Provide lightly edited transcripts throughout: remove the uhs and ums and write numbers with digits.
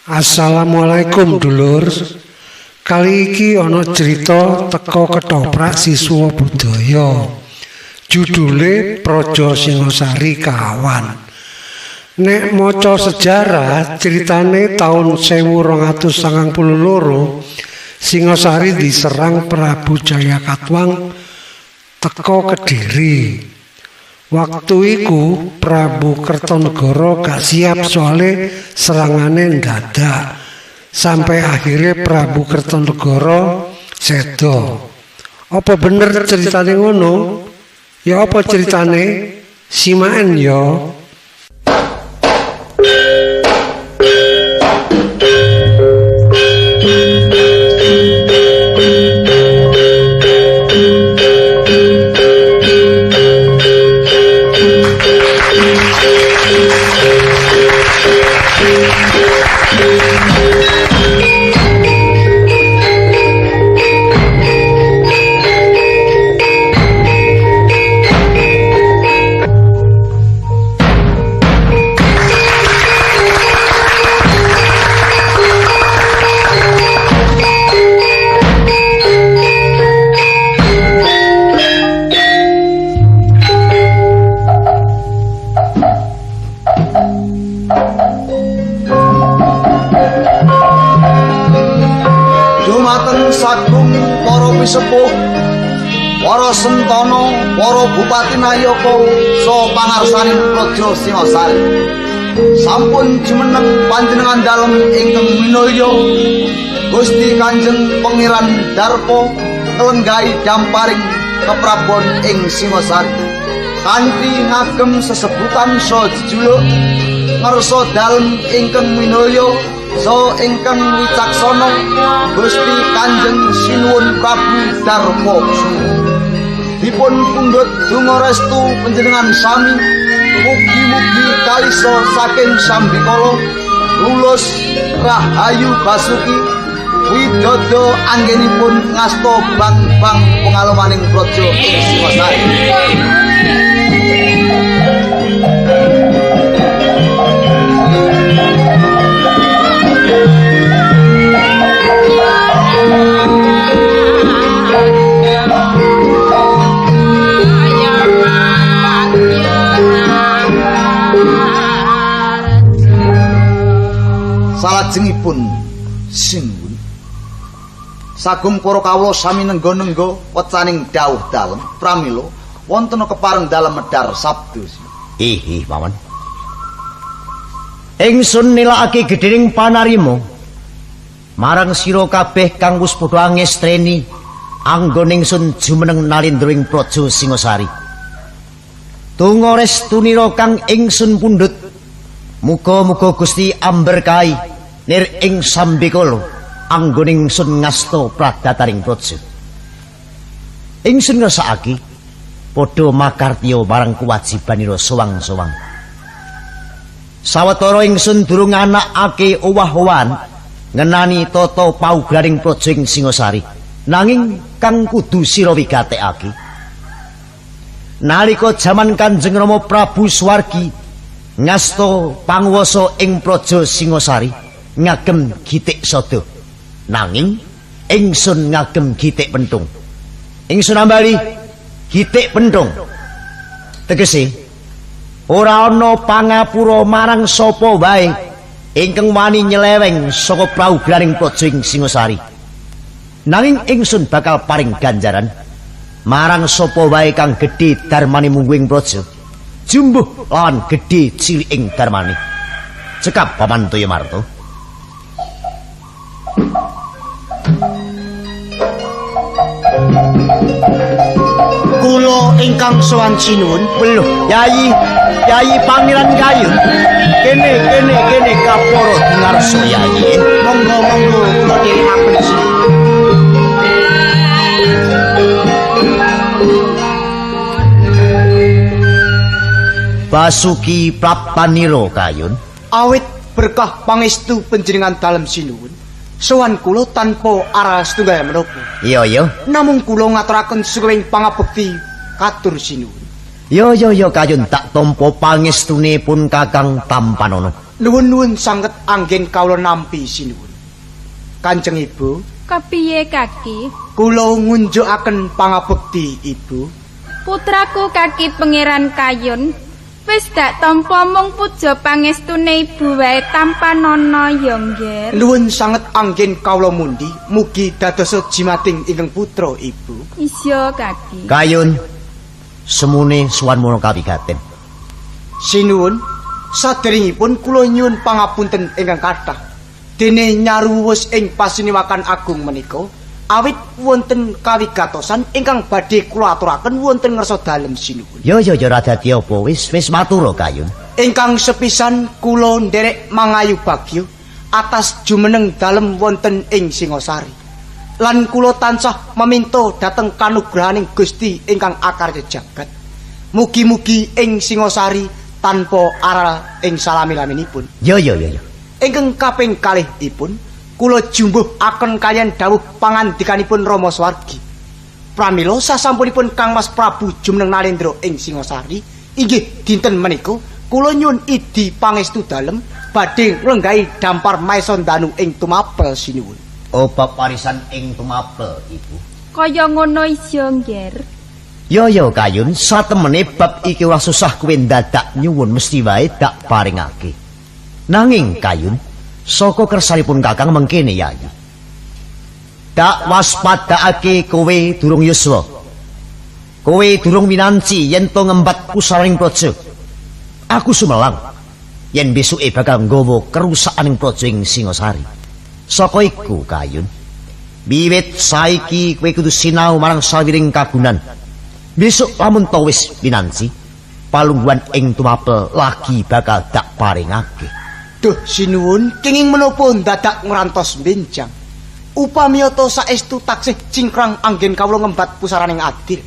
Assalamualaikum dulur. Kali iki ana cerita teko ketoprak siswa budaya. Judule Praja Singasari Kawan. Nek maca sejarah ceritane taun 1292 Singasari diserang Prabu Jayakatwang teko Kediri. Waktu iku Prabu Kertanegara gak siap soale serangane ndadak. Sampai akhirnya Prabu Kertanegara sedo. Apa bener ceritane ngono? Ya apa ceritane? Simaken ya. Dumateng sagung para pisepuh, para sentana, para bupati nayaka saha pangarsaning Praja Singasari. Sampun jumeneng panjenengan dalem ingkang minulya Gusti Kanjeng Pangeran Darpa nglenggahi damparing keprabon ing Singasari. Kanthi ngagem sesebutan saha jejuluk ngarsa dalem ingkang minulya saha ingkang wicaksana Gusti Kanjeng Sinuwun Prabu Darma Kusuma. Dipun pundhut donga restu panjenengan sami, mugi-mugi kalisa saking sambikala lulus rahayu basuki widodo anggenipun ngasta bang-bang pengalomaning praja ing Singasari. Salajengipun sinuwun sagung para kawula sami nengga-nengga wecaning dawuh dalem pramila wonten kepareng dalem medhar sabda. Ihi paman, ingsun nilakake gedhening panarima marang sira kabeh kang wis padha angestreni anggon ingsun jumeneng nalindra ing Praja Singasari. Donga restunira kang ingsun pundhut, muga-muga Gusti amberkahi nir ing sambikala anggon ingsun ngasta pradataring praja. Ingsun ngrasakake padha makartya marang kewajibanira sowang-sowang. Sawetara ingsun durung anakake owah-owahan ngenani tata paugraning praja ing Singasari. Nanging kang kudu sira wigatekake, nalika jaman Kanjeng Rama Prabu Swargi ngasta panguwasa ing Praja Singasari ngagem gitik sada, nanging ingsun ngagem gitik pentung. Ingsun ambali gitik pentung tegese ora ana pangapura marang sapa wae ingkang wani nyeleweng saka paugraning praja ing Singasari. Nanging ingsun bakal paring ganjaran marang sapa wae kang gedhe darmane mungguh ing praja, jumbuh lawan gedhe cilik ing darmane. Cekap Paman Toyamarta. Kula ingkang sowan sinuwun. Lho, Yayi, Yayi Pangeran Kayun. Kene, kene, kene kapara dingarsa Yayi. Monggo, monggo kula dherekaken sinuwun. Basuki praptanira Kayun. Awit berkah pangestu panjenengan dalem sinuwun, sowan kula tanpa aral setunggal menapa. Iya, iya. Namung kula ngaturaken sugeng pangabekti katur sinuwun. Yo yo yo Kayun, tak tampa pangestune pun Kakang Tampanana. Nuwun-nuwun sanget anggen kawula nampi sinuwun. Kanjeng Ibu, Kepiye kaki? Kula ngunjukaken pangabekti Ibu. Putraku kaki Pangeran Kayun wis dak tampa mung puja pangestune ibu wae tanpa nono ya nggih. Nuwun sanget anggen kawula mundi, mugi dadosa jimating ingkang putra Ibu. Isya kaki. Kayun, semune sowan mono kawigaten. Sinuwun, saderengipun kula nyuwun pangapunten ingkang kathah. Dene nyaruwus ing pasiniwakan agung menika awit wonten kawigatosan ingkang badhe kula aturaken wonten ngarsa dalem sinuwun. Yo yo yo ora dadi apa, wis wis matur Kayun. Ingkang sepisan kula nderek mangayu bagya atas jumeneng dalem wonten ing Singosari. Lan kula tansah meminta dhateng kanugrahaning Gusti ingkang akarya jagat. Mugi-mugi ing Singosari tanpa aral ing salami-laminipun. Yo yo yo yo. Ingkang kaping kalihipun kula jumbuh aken kaliyan dawuh pangandikanipun Rama Swargi. Pramila sasampunipun Kang Mas Prabu jumeneng Nalendra ing Singosari, inggih dinten menika kula nyuwun idi pangestu dalem badhe nglenggahi dampar Maesa Ndanu ing Tumapel sinuwun. Oh, bab warisan ing Tumapel Ibu. Kaya ngono isya nggih. Yo yo Kayun, satemene bab iki ora susah kowe ndadak nyuwun mesti wae dak paringake. Nanging Kayun, saka kersanipun Kakang mengkene Yayi. Dak waspadakake kowe durung yuswa. Kowe durung winanci yen to ngembat pusaraning praja. Aku sumelang yen besuke bakal nggawa kerusakan ing praja ing Singosari. Saka iku Kayun, wiwit saiki kowe kudu sinau marang sawiring kagunan. Besok lamun to wis winanci, palungguhan ing Tumapel lagi bakal dak paringake. Duh sinuwun, kenging menapa ndadak ngrantos benjang. Upamiyata saestu taksih cingkrang anggen kawula ngembat pusaraning adil.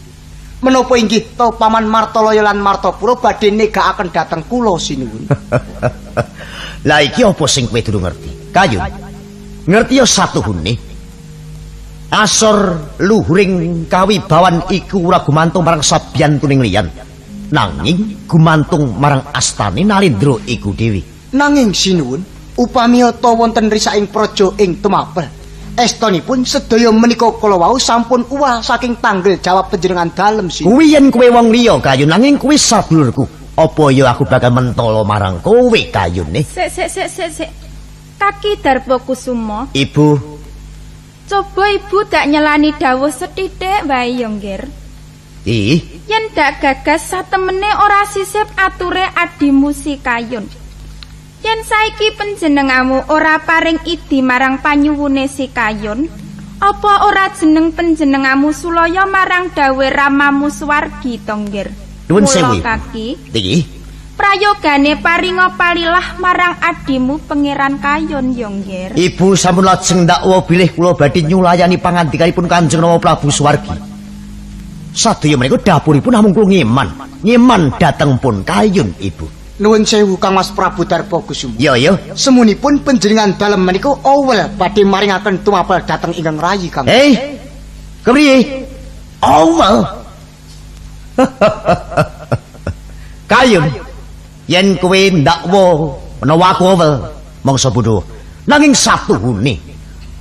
Menapa inggih to Paman Martalaya lan Martapura badhe negakaken dhateng kula sinuwun. Lah iki apa sing kowe durung ngerti? Kayun, ngerti ya satuhune. Asor luhuring kawibawan iku ora gumantung marang sabiyantuning liyan. Nanging gumantung marang astane Nalendra iku dhewe. Nanging sinuwun, upamiyata wonten risaking praja ing Tumapel, estonipun sedaya menika kala wau sampun uwal saking tanggel jawab panjenengan dalem sinuwun. Kuwi yen kowe wong liya Kayun, nanging kuwi sadulurku. Apa ya aku bakal mentolo marang kowe Kayun? Sik sik sik sik sik. Kaki Darpa Kusuma. Ibu, coba ibu dak nyelani dawuh sethithik wae ya nggih. Ih, yen dak gagas satemene ora sisip ature adimu si Kayun. Yen saiki panjenenganmu ora paring idi marang panyuwune si Kayun, apa ora jeneng panjenenganmu sulaya marang dawuhe ramamu Swargi to nggih? Nuwun sewu. Kaki. Nggih. Prayogane paringa palilah marang adimu Pangeran Kayun ya nggih. Ibu sampun lajeng ndakwa bilih kula badhe nyulayani pangandikanipun Kanjeng Rama Prabu Swargi. Sadaya menika dapuripun namung kula ngeman. Ngeman dhateng pun Kayun Ibu. Nuwun sewu Kang Mas Prabu Darpa Kusuma. Ya ya. Semunipun panjenengan dalem menika owel badhe maringaken Tumapel dhateng ingkang rayi Kang. Hei. Kepriye? Owel. Kayun, yen kowe ndakwa menawa aku owel mangsa bodho. Nanging satuhune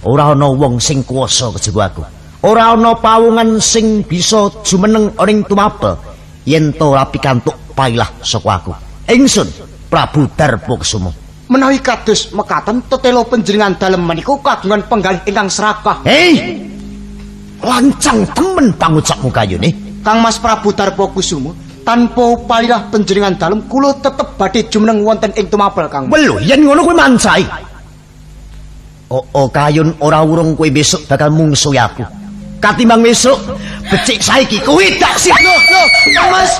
ora ana wong sing kuwasa kejaba aku. Ora ana pawungan sing bisa jumeneng ning Tumapel yen to ora pikantuk pailah saka aku. Ingsun Prabu Darpa Kusuma. Menawi kados mekaten tetela panjenengan dalem menika kagungan penggalih ingkang serakah. Hei! Lancang temen pangucapmu Kayune. Kang Mas Prabu Darpa Kusuma, tanpa palilah panjenengan dalem kula tetep badhe jumeneng wonten ing Tumapel Kang. Lho, yen ngono kowe mancai. Oh, oh Kayun ora urung kowe besok bakal mungsuhi aku. Katimbang besok becik saiki kowe dak sih. Lho, lho, Kang Mas.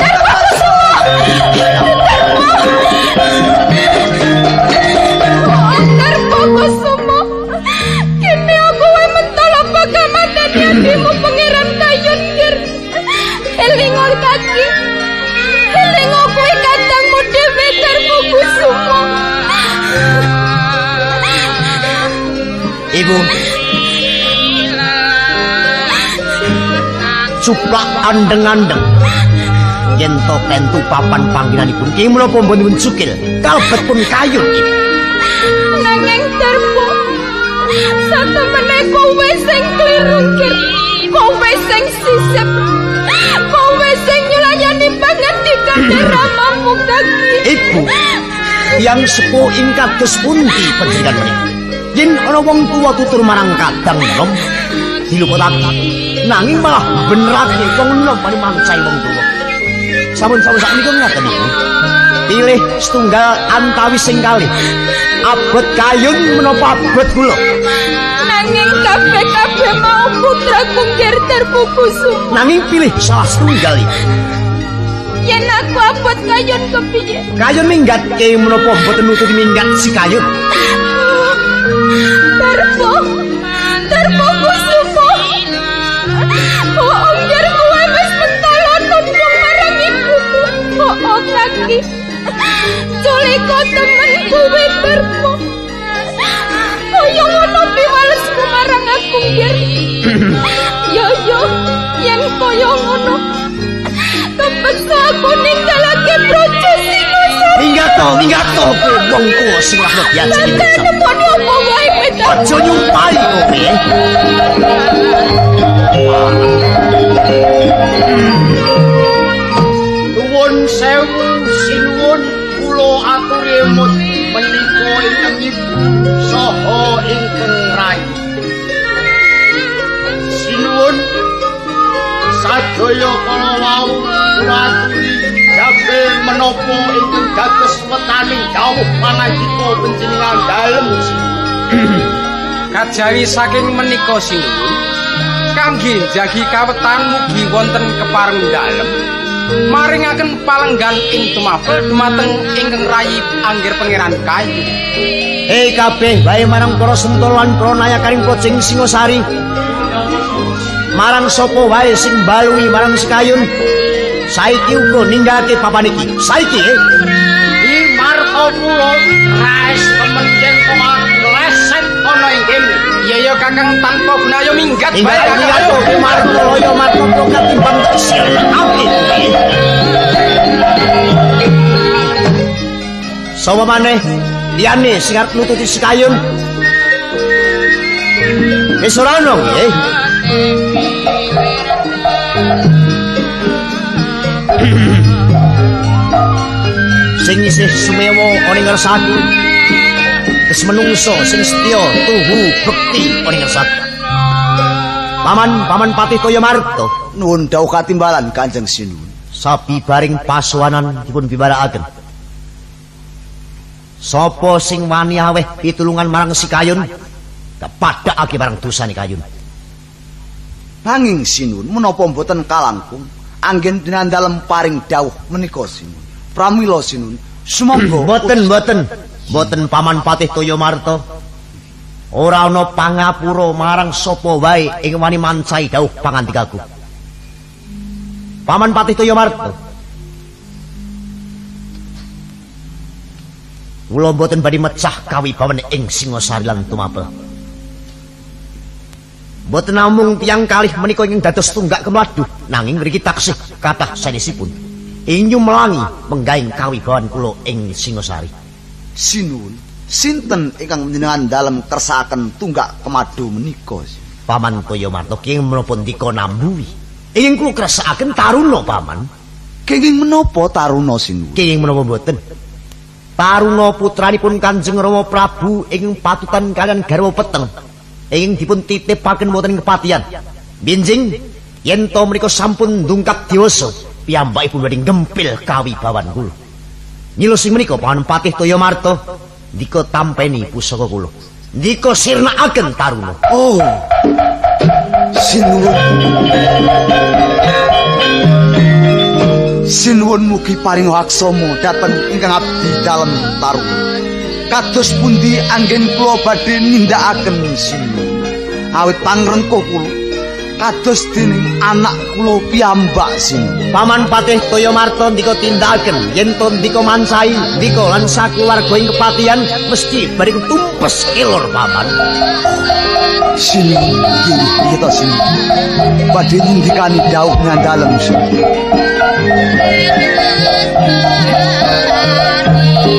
Darpa Kusuma, kene aku wae mentolo bakal mateni adimu Pangeran Kayun nggih. Elingo kaki. Elingo kuwi kadangmu dhewe Darpa Kusuma. Ibu, cuplak andeng-andeng. Yen to tentu papan panggenanipun ki menapa mboten cukil kalebet pun kayun ibu. Nanging Darmo, satemene kowe sing kliru, Ngger. Kowe sing sisip. Kowe sing nyulayani pangandikane ramamu kaki. Ibu, yang sepuh ing kados pundi panjenengan menika? Yen ana wong tuwa tutur marang kadang nom diluputake, nanging malah benerake wong nom wani mancai wong tuwa. Sampun-sampun sakmenika ngaten ibu. Pilih setunggal antawis sing kalih. Abot kayun menapa abot kula? Nanging kabeh-kabeh mau putraku Ngger Darmo Kusuma. Nanging pilih salah setunggal ibu. Yen aku abot kayun kepiye? Kayun minggat ke menapa mboten nututi minggat si kayun? Darmo, Darmo Kusuma. Oh, Ngger kowe wis mentala tundung marang ibumu. Oh, kaki. Culika temen kowe Darmo. Kaya ngono piwalesmu marang aku, Ngger. Yo yo, yen kaya ngono kepeksa aku ninggalake praja Singosari. Minggat to, minggat to kowe wong tuwa sing ora diajeni. Nemoni apa wae kowe Darmo. Aja nyumpahi kowe. Nuwun sewu sinuwun, kula aturi emut menika ingkang ibu saha ingkang rayi. Sinuwun, sadaya kala wau kula aturi gawe menapa ingkang dados wetaning dawuh pangandika panjenengan dalem sinuwun. Kajawi saking menika sinuwun, kangge njagi kawetan mugi wonten kepareng dalem maringaken palenggan ing tumapel dumateng ingkang rayi Angger Pangeran Kayu. Hei kabeh wae marang para sentol lan para nayakaring Pocing Singosari. Marang sapa wae sing mbalui marang Sekayun, saiki uga ninggalake papan iki. Saiki Marta kula raes temen yen to ngleset ana ing kene. Iya ya Kakang, tanpa gunaya minggat bae Kakang. Marta loyo marta katimbang sirnake. Sapa maneh liyane sing arep nututi Sekayun? Wis ora ono nggih. Sing isih sumewa ana ing ngarsaku wis menungso sing setya tuhu bekti ana ing ngarsaku. Paman, paman Patih Toya Marta, Nuwun dawuh katimbalan Kanjeng Sinuwun. Sabibaring pasuwanan dipun bibarakaken. Sapa sing wani aweh pitulungan marang si Kayun, kepadhakake marang dosane Kayun. Nanging Sinuwun menapa mboten kalangkung anggen panjenengan dalem paring dawuh menika Sinuwun. Pramila Sinuwun, sumangga mboten mboten mboten Paman Patih Toya Marta. Ora ana pangapura marang sapa wae ing wani mancai dawuh pangandikaku. Paman Patih Toya Marta, kula mboten badhe mecah kawibawan ing Singosari lan Tumapel. Mboten namung tiyang kalih menika ingkang dados tunggak kemladuh, nanging mriki taksih kathah sanesipun ing nyumelangi menggaing kawibawan kula ing Singosari. Sinuwun, sinten ingkang panjenengan dalem kersakaken tunggak kemadu menika? Paman Toya Marta, kenging menapa ndika nambuhi? Ingkang kula kersakaken Taruna, Paman. Kenging menapa Taruna Sinuwun? Kenging menapa mboten? Taruna putranipun Kanjeng Rama Prabu ing patutan kalian garwa peteng ingkang dipun titipaken wonten ing kepatihan. Binjing yen to menika sampun ndungkap dewasa, piyambakipun badhe ngempil kawibawan kula. Nyilo sing menika Paman Patih Toya Marta ndika tampeni pusaka kula. Ndika sirnakaken Taruna. Oh. Sinuwun. Sinuwun mugi paring aksama dhateng ingkang abdi dalem Taruna. Kados pundi anggen kula badhe nindakaken sinuwun? Awit pangrengkuh kula Kados dening anak kula piyambak sinuwun. Paman Patih Toyomarta ndika tindakaken yen to ndika mancai ndika lan sakeluarga ing kepatihan mesti bari tumpes kelor paman. Sinuwun nggih piye to sinuwun? Badhe nyindikani dawuh ngandalem sinuwun.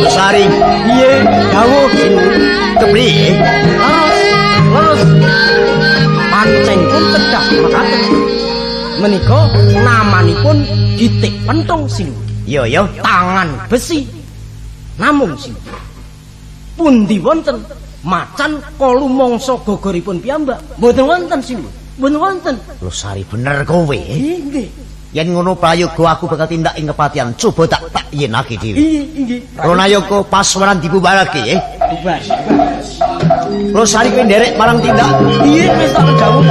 Losari, piye dawuh sinuwun? Kepriye? Leres, leres. Pancen pun kedah mekaten. Menika namanipun Gitik Pentung sinuwun. Iya ya, tangan besi. Namung sinuwun. Pundi wonten macan kolu mangsa gogoripun piyambak? Mboten wonten sinuwun. Mboten wonten. Losari bener kowe. Nggih. Yen ngono prayoga aku bakal tindak ing kepatihan. Coba tak tak yenake dhewe. Nggih. Ronayoga paswaran dibubarake. Bubar. Losari kowe nderek marang tindak. Iya wis tak dawuh.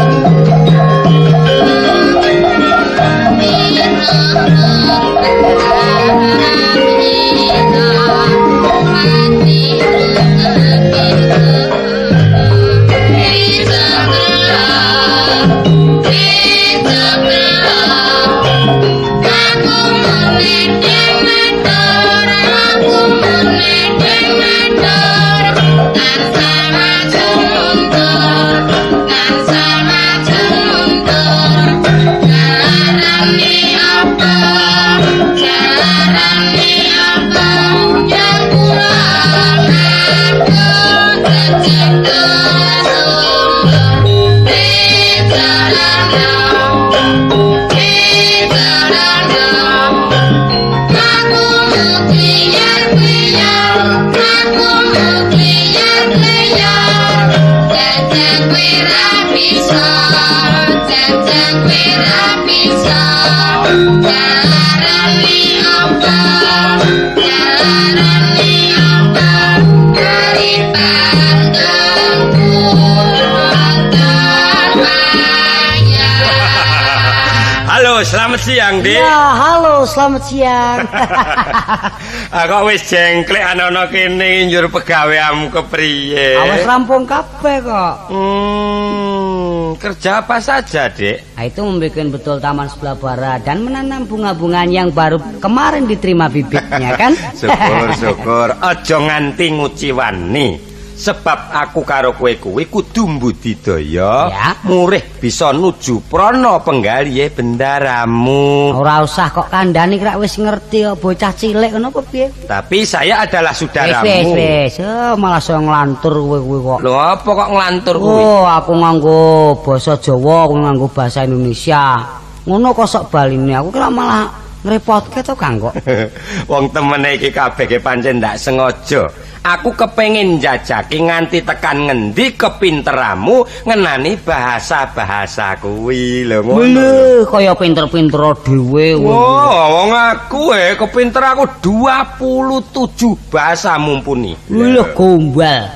Halo, selamat siang, Dik. Ya, halo, selamat siang. Kok wis jengklek ana kene njur pegaweanmu kepriye? Awas rampung kabeh kok. Kerja apa saja, Dik? Nah, itu membuat betul taman sebelah barat dan menanam bunga-bungaan yang baru kemarin diterima bibitnya kan? Syukur, syukur. Aja nganti nguciwani. Sebab aku karo kowe kuwi kudu mbudidaya, ya. Murih bisa nuju prana penggalihe bendaramu. Ora usah kok kandhani krak wis ngerti kok bocah cilik ngono apa piye. Tapi saya adalah saudaramu. Wis wis, malah saya nglantur kowe kuwi kok. Lho apa kok nglantur kuwi? Oh, aku nganggo basa Jawa, aku nganggo bahasa Indonesia. Ngono kok sok baline aku kira malah ngrepotke to Kang kok. Wong temene iki kabeh ge pancen ndak sengaja. Aku kepengin njajaki nganti tekan ngendi kepinteramu ngenani bahasa-bahasa kuwi lho ngono. Lho, kaya pinter-pinter dhewe. Wah, wong aku kepinter aku 27 bahasa mumpuni. Lho gombal.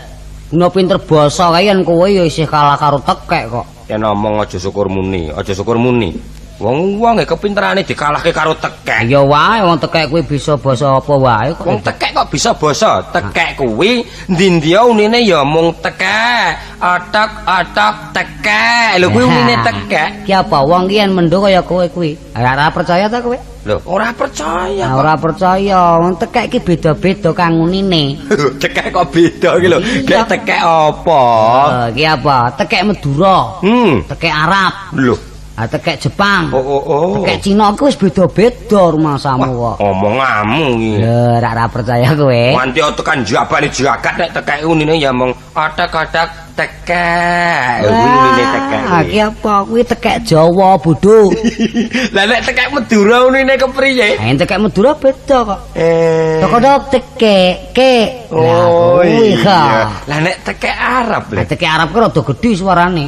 Ngono pinter basa kae yen kowe ya isih kalah karo tekek kok. Yen omong aja syukur muni, aja syukur muni. Wong-wong kepinterane dikalahke karo tekek. Ya wae wong tekek kuwi bisa basa apa wae kok. Wong tekek kok bisa basa? Tekek kuwi ndi-ndi unine ya mung tekek. Otok-otok tekek. Lho kuwi unine tekek. Ki apa wong ki yen mendo kaya kowe kuwi. Ora percaya ta kowe? Lho, ora percaya. Ora percaya. Wong tekek ki beda-beda kang unine. Tekek kok beda ki lho. Gek tekek apa? Ki apa? Tekek Madura. Tekek Arab. Lho. Ah tekek Jepang. Tekek Cina ku wis beda-beda rumangsamu kok. Omonganmu iki. Lho, ora percaya kowe. Nganti tekan jabane jagat nek tekek unine ya mung otak-otak tekek. Kuwi unine tekek. Ah, ki apa kuwi tekek Jawa, bodho. Lah nek tekek Madura unine kepriye? Ha tekek Madura beda kok. Tekok tekek ke. Oh iya. Lah nek tekek Arab lho. Tekek Arab ku rada gedhi suarane.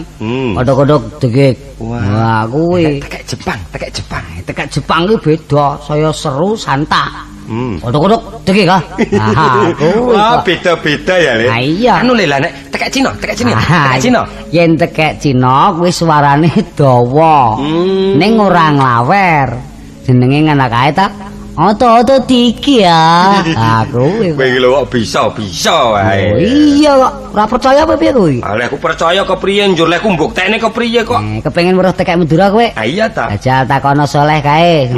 Kodok-kodok tekek. Wah, kuwi. Tekek Jepang, tekek Jepang. Tekek Jepang kuwi beda, saya seru santak. Kodok-kodok tekek ka. Nah, kuwi. Wah, beda-beda ya, Le. Ha iya. Anu le lah nek tekek Cina, tekek Cina, tekek Cina. Yen tekek Cina kuwi suarane dawa. Ning ora nglawer. Jenenge ngono kae ta? Oto-oto tiki ya. Ah kuwi. Kowe iki lho kok bisa-bisa wae. Oh, iya kok. Ora percaya apa piye kowe? Ah, lek aku percaya kepriye njur lek aku mbuktekne kepriye kok. Kepengin weruh tekek Madura kowe? Ah iya ta. Jajal takono Soleh kae.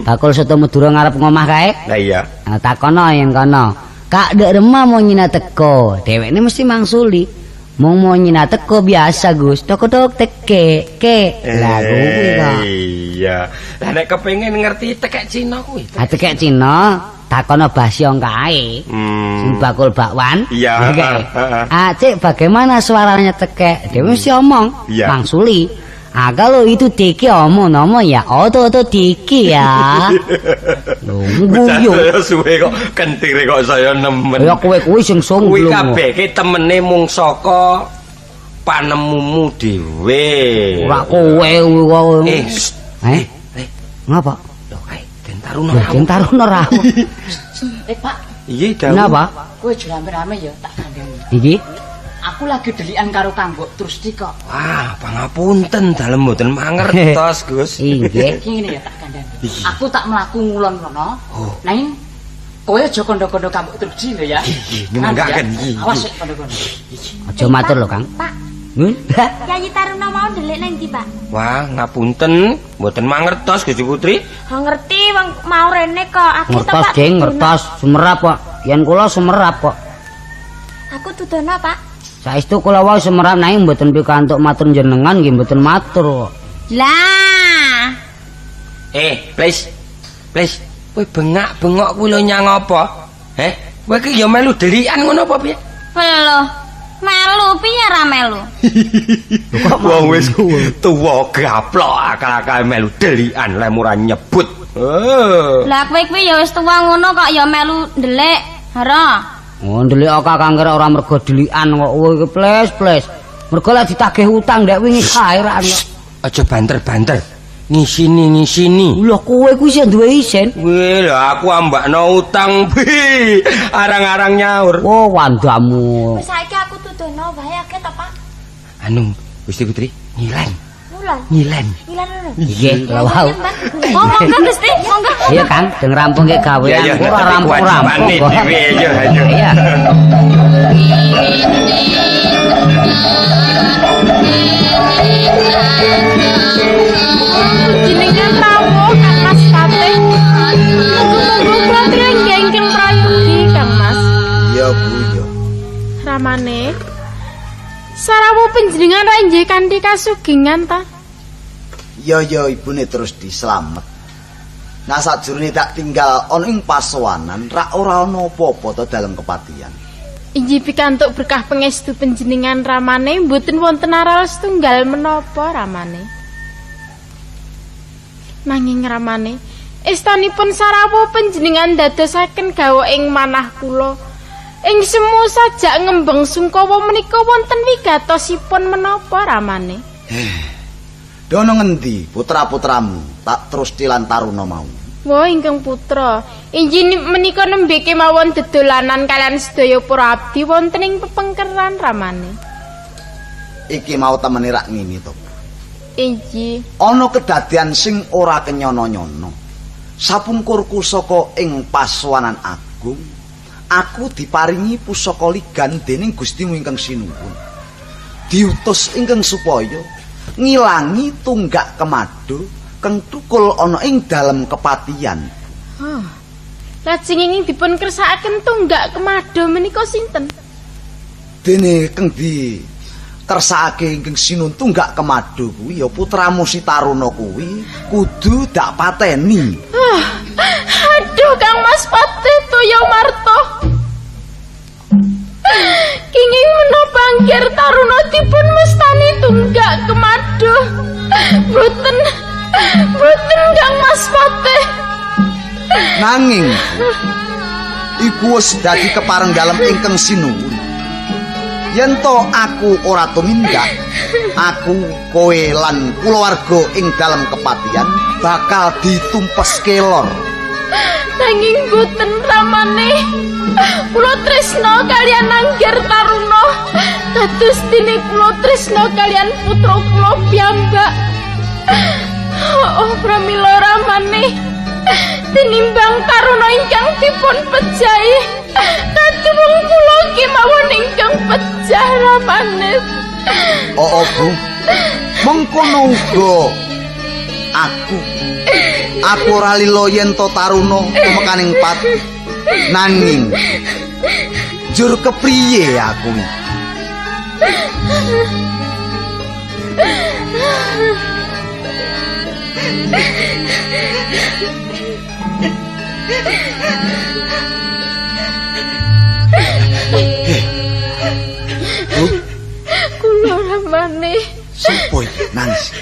Bakul soto Madura ngarep ngomah kae. Lah iya. Nah, takono yen kono. Kak dek remah mau nyina teko. Dhewekne mesti mangsuli. Mong mau nyina teko biasa Gus. Tok-tok teke ke. Lah kuwi kok. Iya. Lah nek kepengin ngerti tekek Cina kuwi. Ah tekek Cina takono Basyong kae. Sing bakul bakwan. Iya. Ah Cik bagaimana suaranya tekek? Dhewe mesti omong. Mangsuli. Ah kalau itu tiki omong nomo ya oto-oto tiki ya. Lho guyu. Saya suwe kok kentire kok saya nemen. Ya kowe kuwi sing Kuwi sungglung. kabeh ki temene mung saka panemumu dhewe. Ora kowe kuwi kok. Eh, Ngapa? Lho kae Den Taruna. Lho Den Taruna rawuh. Pak. Iya, dawuh. Napa? Kowe aja rame-rame ya tak kandhani. Iki aku lagi delikan karo Kang Mbok Trusti kok. Wah, pangapunten dalem mboten mangertos, Gus. Inggih. Iki ngene ya tak kandhani. Aku tak mlaku ngulon rono. Nanging kowe aja kandha-kandha Kang Mbok Trusti lho ya. Nggih, nyumanggaaken. Awas sik kandha-kandha. Aja matur lho, Kang. Pak. Hah? Yayi Taruna mau ndelik nang ndi, Pak? Wah, ngapunten, mboten mangertos Gusti Putri. Ha ngerti wong mau rene kok. Aku Ngertos, Ding, ngertos. Sumerap kok. Yen kula sumerap kok. Aku dudono, Pak. Saestu kula wau sumerap nanging mboten pikantuk matur jenengan nggih mboten matur kok. Lah. Please. Please, kowe bengak-bengok kuwi lho nyang apa? Heh, kowe iki ya melu delikan ngono apa piye? Lho, melu piye ra melu? Wong wis tuwa gaplok akal-akal melu delikan lek ora nyebut. Lah kowe kuwi ya wis tuwa ngono kok ya melu ndelik. Hara. Oh, ndelik Kakang kira ora mergo delikan kok kowe iki ples-ples. Mergo lek ditagih utang ndek wingi kae ra. Aja banter-banter. Ngisini-ngisini. Lho kowe kuwi sing duwe isin. Wih, lho aku ambakno utang piye. Arang-arang nyaur. Oh, wandamu. Wis saiki aku tuduhno wae akeh ta, Pak? Anu, Gusti Putri, ngilen. Ngulan. Ngilen. Ngilen ngono. Nggih, lha wau. Oh, monggo Gusti, monggo. Iya, Kang, deng rampungke gawean ora rampung-rampung kok. Iya, iya. Iya. Jenengan rawuh Kang Mas Patih. Muga-muga kula ingkang prayogi Kang Mas. Ya Bu ya. Ramane. Sarawu panjenengan ra injih kanthi kasugengan ta? Ya ya ibune terus dislamet. Nah sajrone tak tinggal ana ing pasowanan ra ora ana apa-apa ta dalem kepatihan. Injih pikantuk berkah pangestu panjenengan ramane mboten wonten aral setunggal menapa ramane. Nanging ramane estanipun sarawu panjenengan dadosaken gawok ing manah kula. Ing semu sajak ngembeng sungkawa menika wonten wigatosipun menapa ramane? Dono ngendi putra-putramu tak terus lan Taruna mau? Wah ingkang putra, injih menika nembe kemawon dedolanan kalian sedaya para abdi wonten ing pepengkeran ramane. Iki mau temene rak ngene to. Injih. Ana kedadian sing ora kenyono-nyono. Sapungkurku saka ing pasowanan agung, aku diparingi pusaka ligan dening Gustimu ingkang sinuwun. Diutus ingkang supaya ngilangi tunggak kemado kang tukul ana ing dalem kepatihan. Huh. Lajeng ingkang dipun kersakaken tunggak kemado menika sinten? Dene kang di kersakake ingkang sinun tunggak kemado kuwi ya putramu si Taruna kuwi kudu dak pateni. Aduh Kang Mas Patih Toyo Marto. Kenging menapa angger Taruna dipun mestani tunggak kemado? Mboten, mboten Kang Mas Patih. Nanging iku wis dadi kepareng dalem ingkang sinuwun. Yen to aku ora tumindak, aku kowe lan kulawarga ing dalem kepatihan bakal ditumpes kelor. Nanging boten ramane. Kula tresna kalian Angger Taruna. Kados dene kula tresna kalian putra kula piyambak. Oh, pramila ramane. Tinimbang Taruna ingkang dipun pejahi, kaduwung kula kemawon ingkang pejah ramane. Oh, Bu. Mengkono uga aku. Aku ora lila yen to Taruna tumekaning pati. Nanging jur kepriye aku iki? Bu, kula ramane. Sopo iki nangis?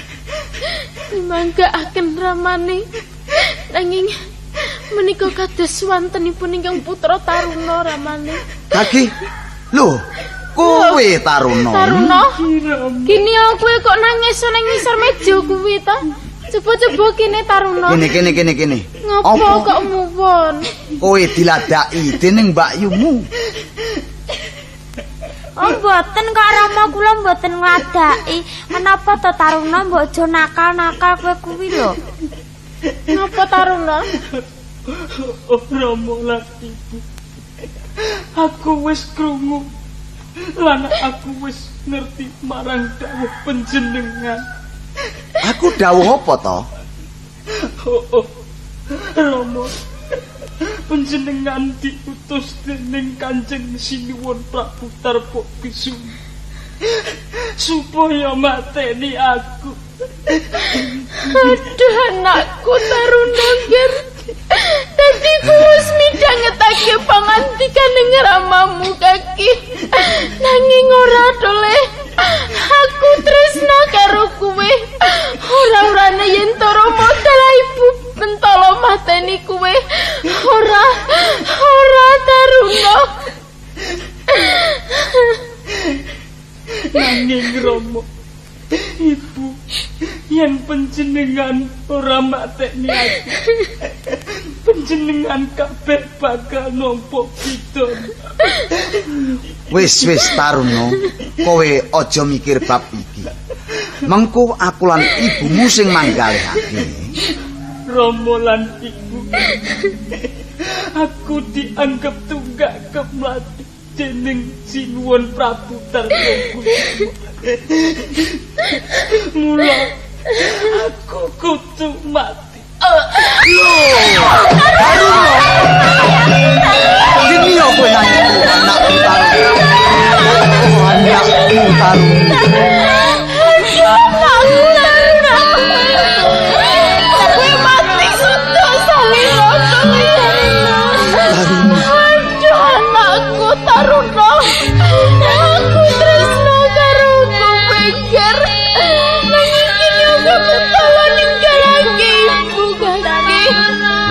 Mangga aken ramane. Nanging menika kados wantenipun ingkang putra Taruna ramane. Kaki. Lho, kowe Taruna. Taruna. Kini kowe kok nangis nang ngisor meja kuwi ta? Coba-coba kene Taruna. Kene kene kene kene. Ngopo kok muwon? Kowe diladaki dening mbakyumu. Oh, mboten kok Rama, kula mboten ngladaki. Menapa to Taruna mbok aja nakal-nakal kowe kuwi lho. Napa Taruna? Oh, Rama lan Ibu. Aku wis krungu lan aku wis ngerti marang dawuh panjenengan. Aku dawuh apa to? Oh, Rama, panjenengan diutus dening Kanjeng Sinuwun Prabu Tarpa Kusuma supaya mateni aku. Aduh anakku Taruna ger. Dadi wis midhangetake pangandikane ramamu kaki. Nanging ora dole. Aku tresna karo kowe. Ora-orane yen to Rama dalah ibu mentala mateni kowe. Ora, ora Taruna. Nanging Rama, Ibu, yen panjenengan ora mateni aku, panjenengan kabeh bakal nampa pidana. Wis wis Taruna, kowe aja mikir bab iki. Mengko aku lan ibumu sing manggalihake. Rama lan Ibu, aku dianggep tunggak kemlati dening Sinuwun Prabu Tarpa Kusuma. Mula aku kudu mati. Lho, Taruna. Dene kowe nang anakku Taruna. Oh, anakku Taruna. Kowe mati sudah salira Taruna. Aduh anakku Taruna. Aku tresna karo kowe ger. Nanging kini aku mentala ninggalake ibu kaki.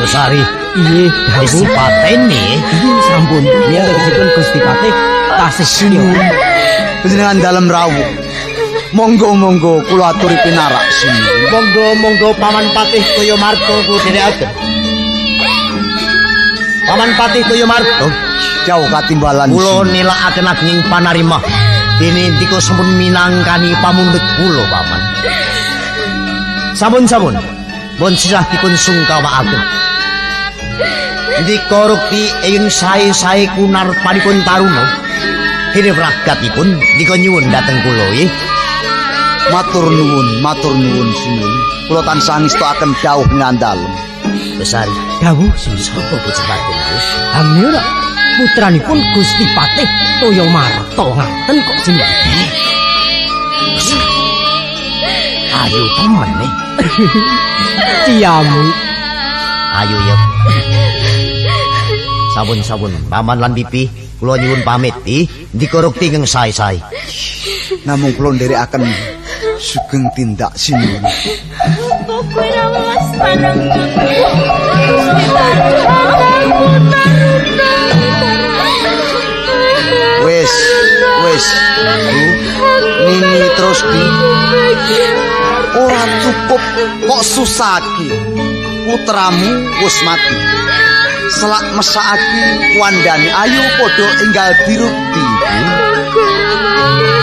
Losari, Iya, wis dipateni. Iya, sampun. Iya, tegesipun Gusti Patih tasih Sinuwun. Panjenengan dalem rawuh. Monggo-monggo kula aturi pinarak sinuwun. Monggo monggo Paman Patih Toyomarto kula dherekaken. Paman Patih Toyomarto, Jauh katimbalan. kula nilakaken agenging panarima. Dene ndika sampun minangkani pamundhut kula, Paman. Sampun-sampun, pun sisah dipun sungkawakaken. Ndika rukti ing sae-sae kunarpanipun Taruna. Dene wragatipun ndika nyuwun dhateng kula nggih. Matur nuwun, matur nuwun sinuwun. Kula tansah ngestokaken dawuh ngandalem. Besari, Dawuh sapa bocah wadon kuwi? Amira putranipun Gusti Patih Toyomarto ngaten kok sing. Ayo temen nih. Ciamu. Ayo ya. Sampun-sampun, Paman lan Bibi, kula nyuwun pamit nggih. Ndika rukti ingkang sae-sae. Namung kula nderekaken sugeng tindak sinuwun. Apa kowe ora welas marang aku? Anakku Taruna. Wis, wis, Bu. Nini terus di ora cukup kok susahake. Putramu wis mati. Selak mesakake wandane ayo padha enggal dirukti, Bu. Anakku Ramane.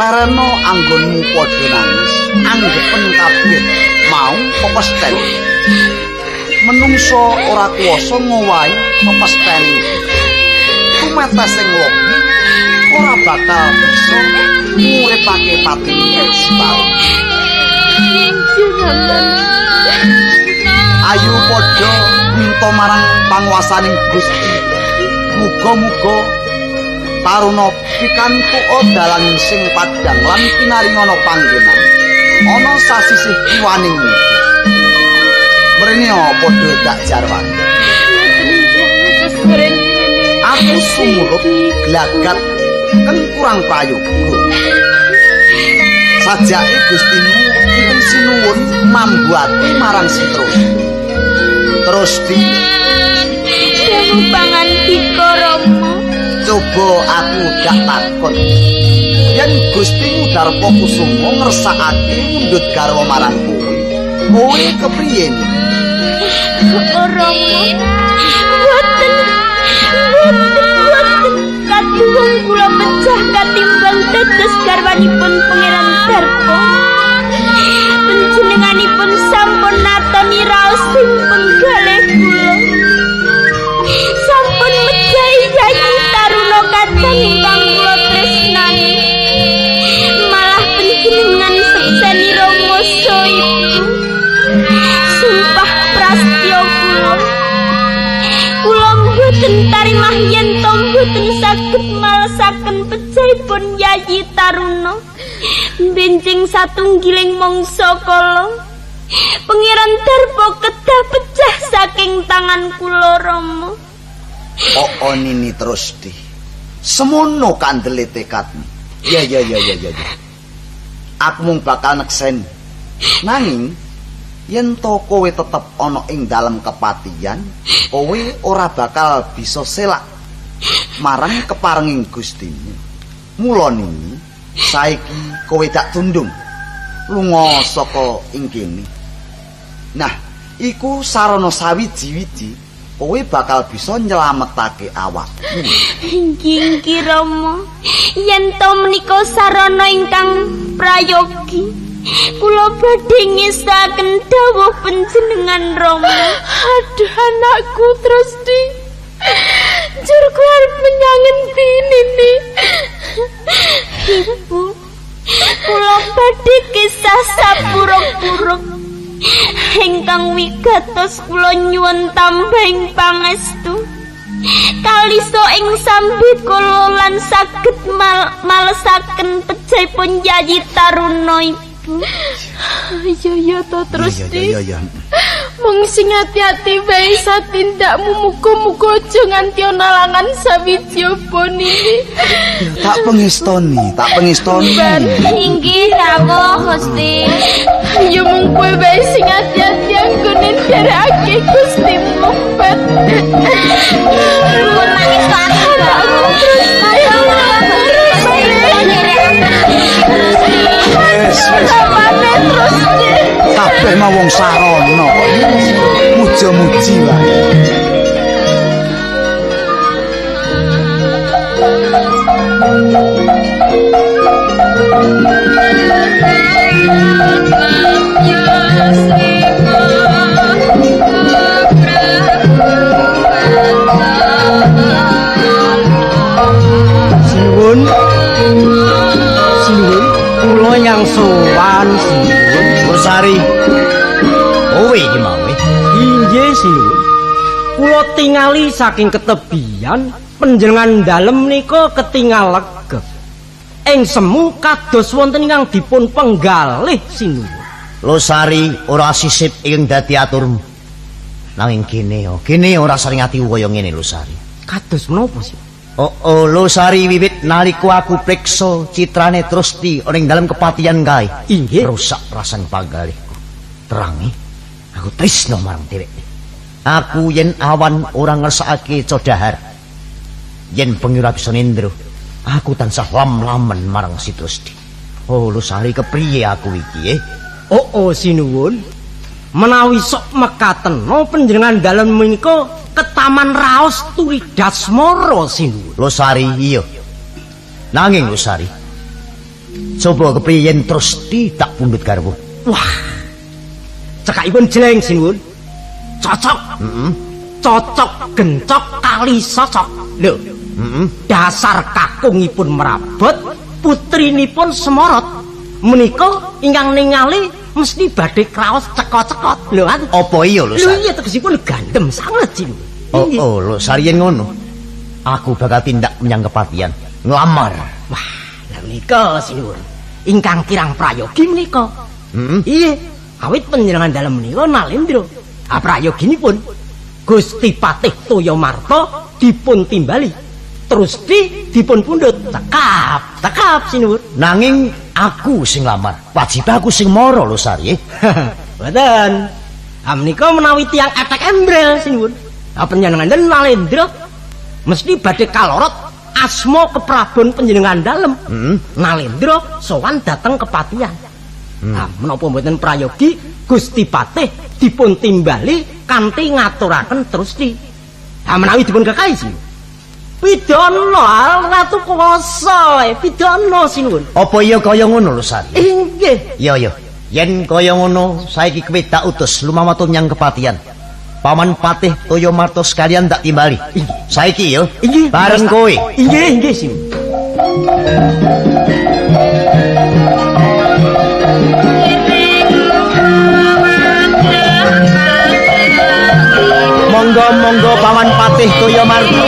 Lereno anggonmu padha nangis, anggepen kabeh mau pepesten. Menungso ora kuwasa ngowahi pepestene. Tumetesing loki ora bakal bisa nguripake patine setahun. Ayo padha minta marang panguwasaning Gusti. Muga-muga Taruna pikantuk dalan sing padhang lan pinaringana panggenan ana sasisih kiwaning. Mrene padha dak jarwani. Aku sumurup glagat keng kurang prayoga. Sajake Gustimu ingkang sinuwun mambuati marang Sitros. Terus di pangandika Rama. Coba aku dak takon. Yen Gustimu Darpa Kusuma ngersakake mundhut garwa marang kowe, kowe kepriye? Rama, mboten mboten kaduwung kula pecah katimbang dados garwanipun Pangeran Darpa. Panjenenganipun sampun natoni raos sing penggalih kula. Sampun mejahi Yayi Taruna kadang ingkang kula tresnani. Malah panjenengan sekseni Rama ibu. Sumpah prastya kula. Kula mboten tarimah yen to mboten saged malesaken pejahipun Yayi Taruna. Benjing satunggiling mangsa kala Pangeran Darpa kedah pecah saking tangan kula Rama. Oh nini terus di. Semono kandele tekadmu. Ya ya ya ya ya. Aku mung bakal neksen. Nanging yen to kowe tetep ana ing dalem kepatihan, kowe ora bakal bisa selak marang keparenging Gustimu. Mula nini, saiki kowe dak tundung lunga saka ing kene. Nah, iku sarana sawiji-wiji kowe bakal bisa nyelametake awakmu. Inggih, inggih Rama. Yen to menika sarana ingkang prayogi, kula badhe ngesaken dawuh panjenengan Rama. Aduh anakku terus di. Jurku arep menyang endi nini? Ibu, kula badhe kisah sapuruk-puruk ingkang wigatos kula nyuwun tambahing pangestu. Kalisa ing sambikala lan saged malesaken pejahipun Yayi Taruna ibu. Iya iya to terus di. Mung sing ati-ati wae satindakmu, muga-muga aja nganti ana langan sawiji apa nini. Tak pengestoni, tak pengestoni. Inggih dawuh Gusti. Ya mung kowe wae sing ati-ati anggone nderekake Gustimu Ben. Pun nangis aku terus. Wes wes. Kabeh mau wong sarana kok. Muja-muji wae. Sinuwun. Sinuwun, kula yang sowan sinuwun. Losari. Kowe iki mau. Inggih sinuwun. Kula tingali saking ketebian panjenengan dalem nika ketingal legep. Ing semu kados wonten ingkang dipun penggalih sinuwun. Losari ora sisip ing dadi aturmu. Nanging kene yo, kene ora sering ati kaya ngene Losari. Kados menapa sih? Oh, Losari wiwit nalika aku priksa citrane Trusti ning dalem kepatihan kae. Inggih. Rusak rasan panggalihku. Terangi, aku tresno marang dheweke. Aku yen awan ora ngersakake codahar. Yen bengi ora bisa nindro, aku tansah lam-lamen marang si Trusti. Oh, Losari kepriye aku iki, eh? Oh, sinuwun. Menawi sok mekatena panjenengan dalem menika ketaman raos Turidasmara sinuwun. Losari iya. Nanging Losari, Coba kepriye yen Trusti tak pundhut garwa? Wah. Cekakipun jeleng sinuwun. Cocok. Heeh. Cocok gencok kali socok. Lho. Heeh. Dasar kakungipun merabot, putrinipun semorot. Menika ingkang ningali mesti badhe kraos cekot-cekot. Lho, apa iya lho? Lho iya tegesipun gandem sanget sinuwun. Oh, oh lho sariyen ngono. Aku bakal tindak menyang kepatihan, nglamar. Wah, lha menika sinuwun. Ingkang kirang prayogi menika. Heeh. Iya, awit panjenengan dalem menika Nalendra. Ah prayoginipun Gusti Patih Toyamarta dipun timbali. Terus dipun pundhut. Cekap, cekap sinuwun. Nanging aku sing lamar. Wajib aku sing mara lho Sari. Mboten. Ah menika menawi tiyang etek embrel sinuwun. Ah panjenengan Nalendra mesti badhe kalorot asma keprabon panjenengan dalem. Nalendra sowan dhateng kepatihan. Ah menapa mboten prayogi Gusti Patih dipun timbali kanthi ngaturaken Trusti. Ah menawi dipun kekahi sinuwun. Pidana ratu kuwasa, pidana sinuwun. Apa iya kaya ngono lho Sari? Inggih. Iya iya. Yen kaya ngono saiki kowe tak utus lumamatu nyang kepatihan. Paman Patih Toyamarta sekalian tak timbali. Saiki yo. Inggih. Bareng kowe. Inggih, inggih sinuwun. Monggo monggo Paman Patih Toyamarta.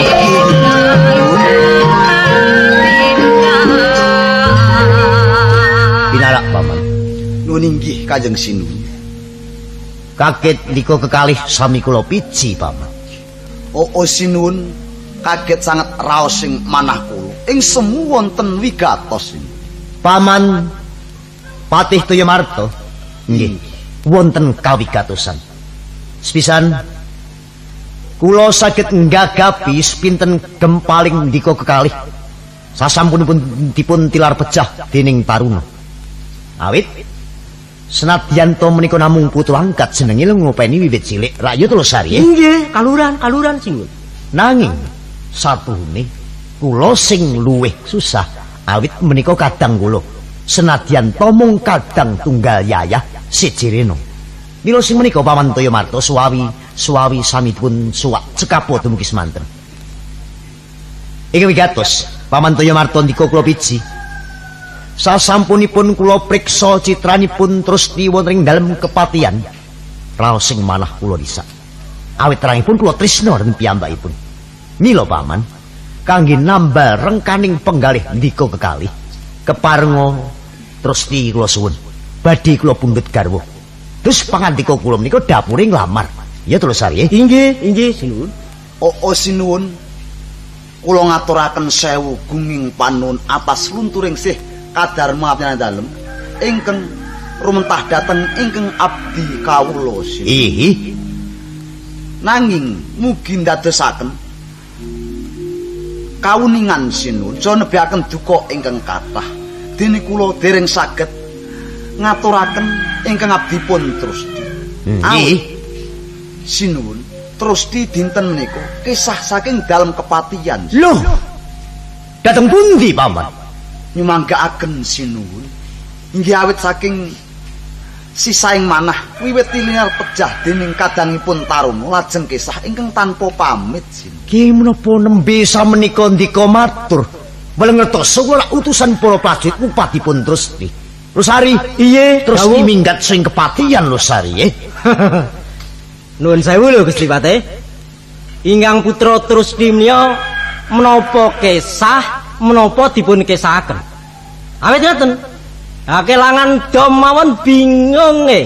Pinarak Paman. Nuwun inggih Kanjeng Sinuwun. Kaget nika kekalih sami kula piji Paman. Oh, sinuwun, kaget sanget raos sing manah kula. Ing semu wonten wigatos. Paman Patih Toyamarta nggih wonten kawigatosan. Sepisan kula saged nggagapi sepinten gempaling ndika kekalih sasampunipun dipun tilar pecah dening Taruna. Awit senadyan to menika namung putu angkat jenenge ngopeni wiwit cilik rakyat lho Sari. Nggih, kaluran, kaluran sinuwun. Nanging satuhune kula sing luwih susah awit menika kadang kula senadyan to mung kadang tunggal yayah siji rena. Mila sing menika Paman Toyamarta suwawi suwawi samipun suwak cekapo dumugi semanten. Iki wigatos Paman Toyamarta ndika kula piji. Sasampunipun kula priksa citranipun Trusti wonten ing dalem kepatihan raos sing manah kula risak. Awit terangipun kula tresna dhateng piyambakipun. Mila Paman kangge nambal rengkaning penggalih ndika kekalih keparenga Trusti kula suwun badhe kula pundhut garwa. Terus pangandika kula menika dapure nglamar. Ya to Sari. Inggih, inggih sinuwun. Oh, sinuwun. Kula ngaturaken sewu gunging panuwun atas lunturing sih kadarma panjenengan dalem ingkang rumentah dhateng ingkang abdi kawula sinuwun. Ihi. Nanging mugi ndadosaken kawuningan sinuwun aja nebiaken duka ingkang kathah. Dene kula dereng saged ngaturaken ingkang abdipun Trusti. Nggih. Sinuwun, Trusti dinten menika kisah saking dalem kepatihan. Loh. Dateng pundi, Paman? Nyumanggaaken sinuwun. Inggih awit saking sisaing manah wiwit tilinar pejah dening kadangipun Taruna lajeng kisah ingkang tanpa pamit sinuwun. Ki menapa nembe samenika ndika matur? Weleng ngertos kula utusan para prajurit upatipun Trusti. Losari, iye, terus minggat sing kepatihan Losari, eh. Nuwun sewu lho Gusti Patih. Ingkang putra Trusti menika menapa kesah, menapa dipun kesahaken. Awit ngoten. Ha kelangan dom mawon bingung e.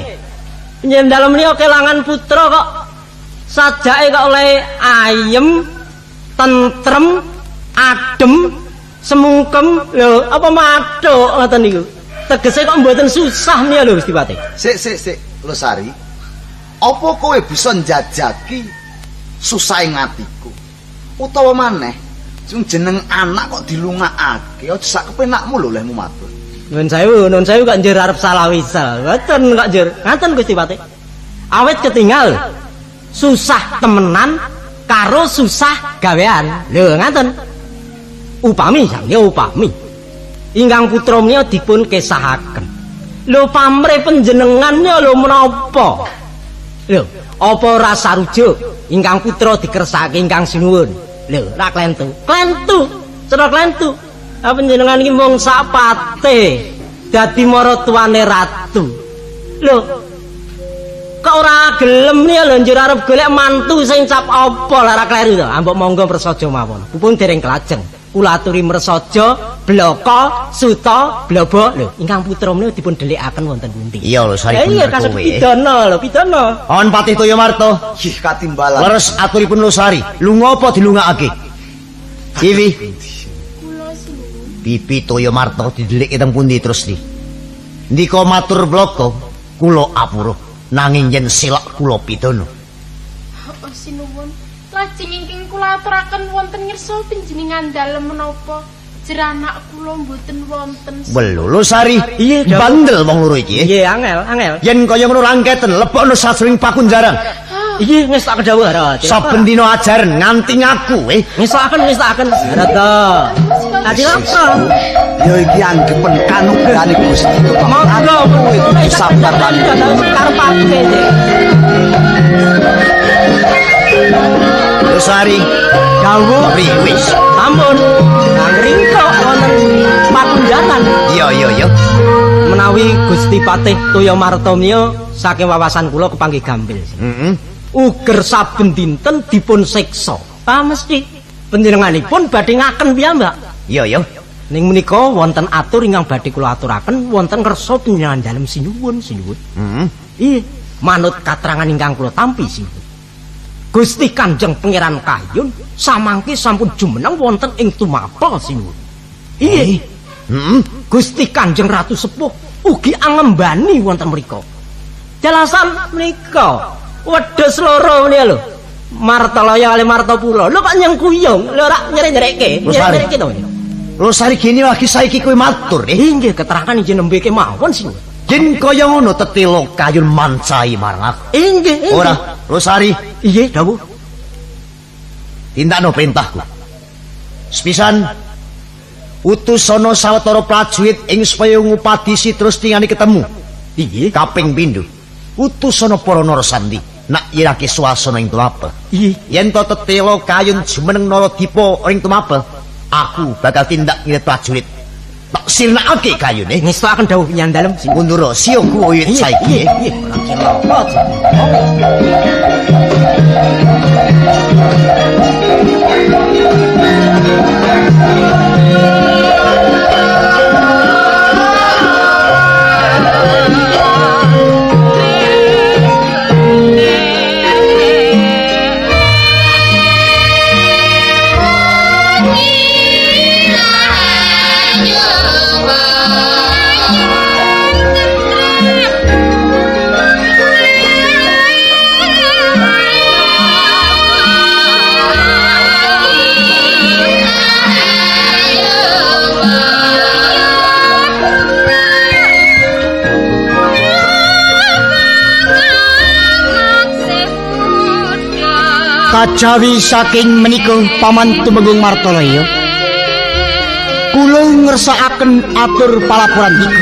Panjenengan dalem menika kelangan putra kok sajake kok oleh ayem, tentrem, adem, semungkem lho, apa mathuk ngoten niku. Tegese kok mboten susah menika lho Gusti Patih. Sik sik sik, Losari. Apa kowe bisa njajaki susahe atiku? Utawa maneh, sing jeneng anak kok dilungakake, aja sak kepenakmu lho lehmu matur. Nuwun sewu kok njur arep salah wisel. Mboten kok njur. Ngaten Gusti Patih. Awit ketinggal susah temenan karo susah gawean. Lho ngaten. Upami samya upami. Ingkang putra menika dipun kesahaken. Lho pamrih panjenengan ya lho menapa? Lho, apa ora sarujuk ingkang putra dikersake ingkang sinuwun? Lho, ora klentu. Klentu, cara klentu. Ah panjenengan iki mung sak pate dadi maratuwane ratu. Lho, kok ora gelem ya lho njur arep golek mantu sing cap apa lah ora kleru to. Ambok monggo prasaja mawon. Pupun dereng kelajeng. Kula aturi mresaja, blaka, suta, blaba. Lho, ingkang putra menika dipun dhelikaken wonten pundi? Iya lho, Sari Iya, bener kasih kowe. Pidana lho, pidana. On Patih Toyomarto. Nggih katimbalan. Leres aturipun Losari, lunga apa dilungakake? Piwi? Kula sinuwun. Pipi Toyomarto didhelike teng pundi terus ni? Ndika matur blaka, kula apura. Nanging yen selak kula pidana. Oh sinuwun, lajeng ingkang kula aturaken wonten ngersa panjenengan dalem menapa jeranak kula mboten wonten. Welo Losari, Iya, bandel wong loro iki. Iya, angel, angel. Yen kaya ngono rangketen, lebokno sajroning pakunjaran. Iya, ngestokaken dawuh ra. Saben dina ajaran nganti ngaku eh. Ngestokaken, ngestokaken. Rada. Tadi apa? Ya iki anggepen kanugrahane Gusti Bapak. Monggo, Kowe kudu sabar lan karepake. Losari, Dawuh priwe wis? Ampun. Nang ringkok wonten pakunjaran. Iya, iya, iya. Menawi Gusti Patih Toyomarto menika saking wawasan kula kepanggih gampil. Heeh. Uger saben dinten dipun siksa. Ah mesti panjenenganipun badhe ngaken piyambak. Iya, iya. Ning menika wonten atur ingkang badhe kula aturaken wonten kersa panjenengan dalem sinuwun, sinuwun. Heeh. Iya, manut katerangan ingkang kula tampi sinuwun. Gusti Kanjeng Pangeran Kayun samangke sampun jumeneng wonten ing Tumapel sinuwun. Iya. Heeh. Gusti Kanjeng Ratu Sepuh ugi angembani wonten mriku. Jelasan menika wedhus loro menika lho. Martalaya kali Martapura. Lho kok nyengkuyung, lho ora nyere-nyerekke. Losari. Nyere-nyerekke to. Losari gini lagi saiki kowe matur eh. Inggih keterangan inggih nembe kemawon sih. Yen kaya ngono tetelo kayun mancai marang aku. Inggih, inggih. Ora, Losari, Inggih, dawuh. Tindakno perintahku. Sepisan utusana sawetara prajurit ing supaya ngupadisi terus tingani ketemu. Inggih. Kaping pindho, utusana para narasandi nak irake swasana ing Tumapel. Inggih. Yen to tetelo kayun jumeneng Naradipa ing Tumapel, aku bakal tindak ngirit prajurit. Tak sirnakake kayune. Ngestokaken dawuh panjenengan dalem. Undura siya kuwi saiki. Nggih, ora cilaka. Kajawi saking menika Paman Tumenggung Martalaya, kula ngersakaken atur palapuran nika.